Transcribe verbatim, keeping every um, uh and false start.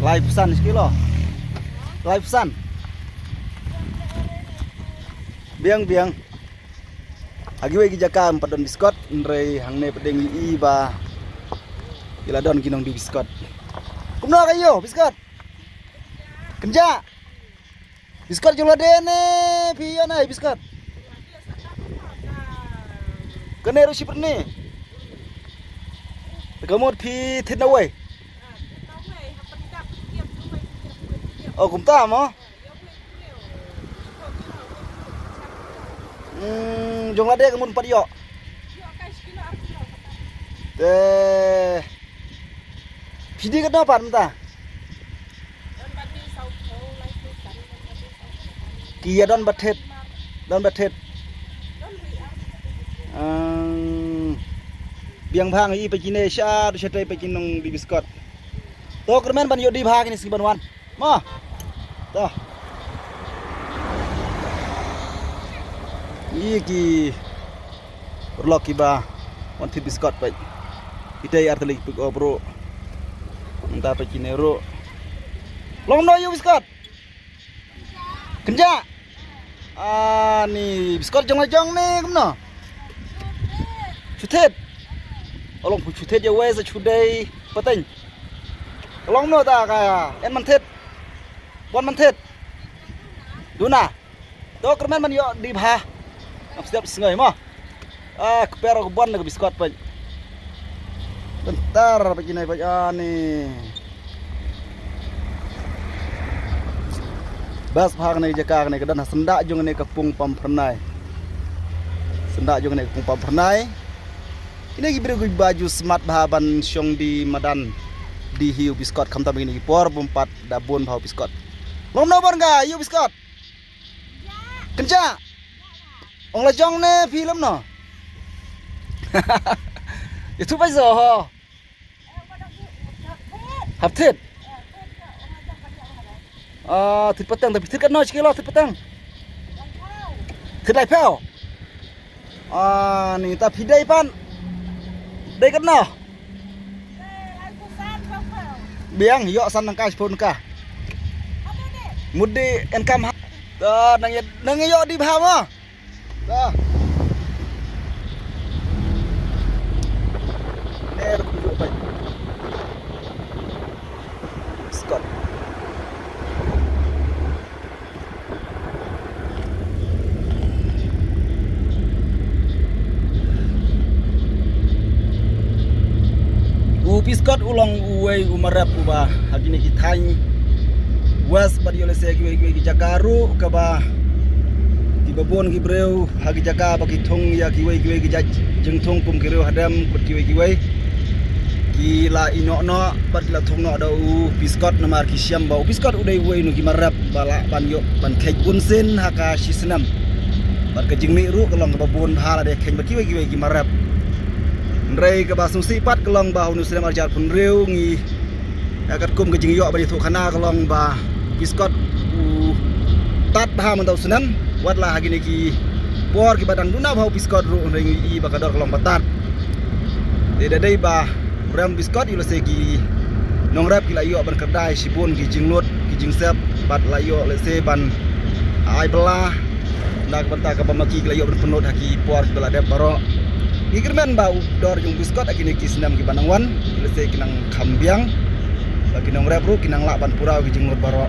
Laiphew san shi kilo. Laiphew san. Biang, biang. Ha kiwei ki jaka ym pat don biskot, hynrei hangne pat dang i ba ki la don ki nongdie biskot. Kumno ka ïoh biskot? Kynja. Biskot jong lade ne phi ïoh ne biskot? Kane ruh shi pyrni. Ka mut phi thied na wei. O, kumta mo. Hmm, jong lade ka mut pat ïoh. Te phi die katno pat mynta? Ki ïa don ba thied. Don ba thied. Ang, biang bha, i peit kine sha, sha te peit ki nongdie biskot. To kyrmen ban ïoh die bha kine sngi ban wan. Mo. To. Ïa ki paralok kiba wan thied biskot peit. Ite ar tylli ki pick up ruh. Mynta peit kine ruh. Long kumno ïoh biskot? Kynja. Ani biskot jong la jong ne kumno? Shu thied. O long phi shu thied ïa wei sa shu dei pateng. Long kumno ta ka en man thied. Bon man thied. Duna. To kyrmen ban ïoh die bha. Ap step sngai mo. Ah, kper ka bon na ka biskot peit. Bentar peit kine peit ani. Bas bha kane ka jaka kane ka don ha syndah jong kane ka pung pam phyrnai. Syndah jong kane ka pung pam phyrnai. Kine ki briew kiba ju smat bha ban shong die madan die hi u biskot khamtam kine ki por bym pat da bun bha u biskot. Long kumno ban ka ïoh biskot? Kynja. Ong la jong ne phi lem no. Itu bai zo ho. Hap thied. Ah, thied pateng, tapi thied katno shi kilo thied pateng? Thied laiphew. Ah, ni ta phi dei pan. Dei katno? Biang ïoh san nang kai phone ka. Mut dei en kam ha. Ta nang ïa, nang ïoh die bha mo. Ta. Ner ku ïoh pai. Scott. U Pi Scott u long uwei u marep uba ha kine ki thaiñ West bad ïoh lehse kiwei kiwei ki jaka ruh kaba kiba bun ki briew ha ki jaka ba ki thung ïa kiwei kiwei ki jait jingthung kum ki riew hadem bad kiwei kiwei ki la ïehnoh noh bad ki la thung noh da u Pi Scott namar ki shem ba u Pi Scott u dei uwei na ki marep ba lah ban ïoh ban kheit bun sien ha ka shi snem. Bad ka jingmih ruh ka long kaba bun bha lada kheit bad kiwei kiwei ki marep. Hynrei kaba sngewsih pat ka long ba ha une u snem arhajar arphew hynriew ngi, eh, katkum ka jingïoh ba ïathuh khana ka long ba u Pi Scott u tad bha mynta u snem. Wat la ha kine ki por kiba dang duna bha u Pi Scott ruh hynrei ngi i ba ka dor ka long ba tad. Te da dei ba u rem Pi Scott ïoh lehse ki nongrep ki la ïoh ban kyrda shibun ki jinglut ki jingsep bad la ïoh lehse ban ai bylla. Na ka bynta kaba ma ki ki la ïoh ban pynlut ha ki por kiba la dep baroh. Ngi kyrmen ba u dor jong u Pi Scott ha kine ki snem kiba nang wan lehse ki nang kham biang. Ba ki nongrep ruh ki nang lah ban pura ki jinglut baroh.